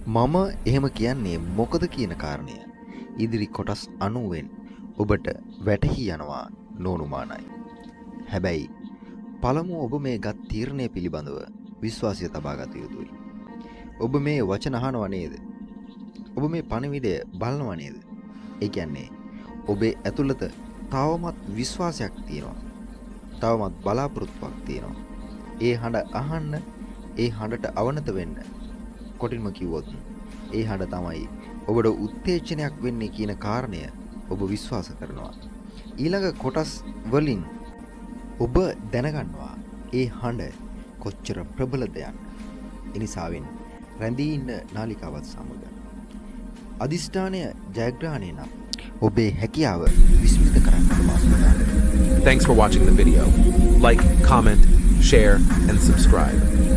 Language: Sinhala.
මම එහෙම කියන්නේ මොකද කියන කාරණය ඉදිරි කොටස් 90න් ඔබට වැටහි යනවා නොඅනුමානයි. හැබැයි පළමුව ඔබ මේ ගත් තීරණය පිළිබඳව විශ්වාසය තබා ගත යුතුයි. ඔබ මේ වචන අහනවා නේද? ඔබ මේ පණිවිඩය බලනවා නේද? ඒ කියන්නේ ඔබේ ඇතුළත තවමත් විශ්වාසයක් තියෙනවා. තවමත් බලාපොරොත්තුවක් තියෙනවා. ඒ හඬ අහන්න, ඒ හඬට අවනත වෙන්න. කොටින්ම කිව්වොත් ඒ හඬ තමයි ඔබට උත්තේජනයක් වෙන්නේ කියන කාරණය ඔබ විශ්වාස කරනවා. ඊළඟ කොටස් වලින් ඔබ දැනගන්නවා ඒ හඬ කොච්චර ප්‍රබලද යන්න. එනිසාවෙන් රැඳී ඉන්න නාලිකාවත් සමග. අධිෂ්ඨානය ජයග්‍රහණය නම් ඔබේ හැකියාව විස්මිත කරන්නට මා සූදානම්. Thanks for watching the video. Like, comment, share, and subscribe.